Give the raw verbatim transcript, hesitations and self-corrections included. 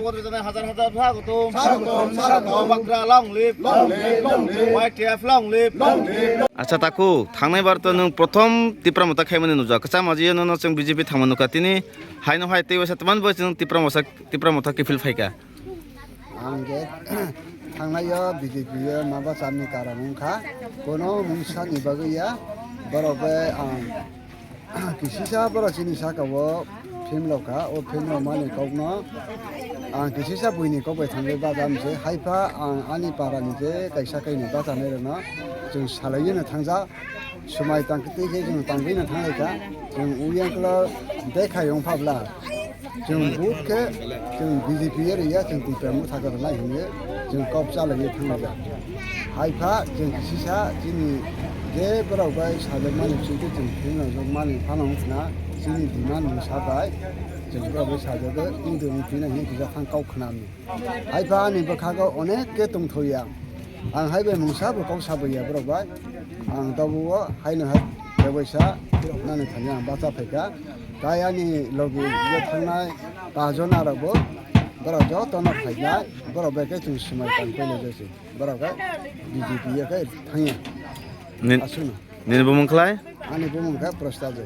Hajar hajar swagotom. Swagotom, swagotom. Bubagra long live. Long live, long live. Y T F long live. Long live. Acha taku, thangnai bar to nwng prothom Tipra Motha khaimani nujak. Kwcham aji nono chwng B J P thangma nukha. Tini haino hai tei waisa tman bo chwng Tipra Motha, Tipra Motha kiphil phaikha. Ang je thangnai o B J P o maba chamni karam wngkha. Kono mungsa ni bagwi ya. Borok bai ang Kisisa borok chini saka o film rok kha, o film rok mani kok no ang kisisa buini kok bai thangwi bajam se, haipha ang ani para ni je kaisa kaini bachanai rok no chwng salai no thangja, swmai tang khe tei khe chwng tangwi no thanglai kha, chwng uyang klo dekha yong phabla. Chwng vote khe chwng B J P ya riya, chwng Tipra Motha khe rwnai hinwi chwng kok chalaiwi thanglaijak. Haipha chwng kisisa chini je borok bai sajakmani chwngkhe chwng phirnajak mani phano wngkhna chini demand ni sa bai chwng borok bai sajagwi wngtwi wngphinai hinwi kisa thang kok khnami. Haipha ani bwkhago onek khe tongthoya. Ang hai bai mungsa bo kok saboya borok bai. Ang tabuk o haino hai bebaisa nani thani ang bacha phaikha. Tai ani logi yo thangnai pajon arok bo borok joto no phaikha. Borok bai khe chwng swmai tang pailai jai se. Borok khe B J P ya khe thangya. Nin-, aswkno. Nini bumung khlai? Ani bumung khe Prostajoi.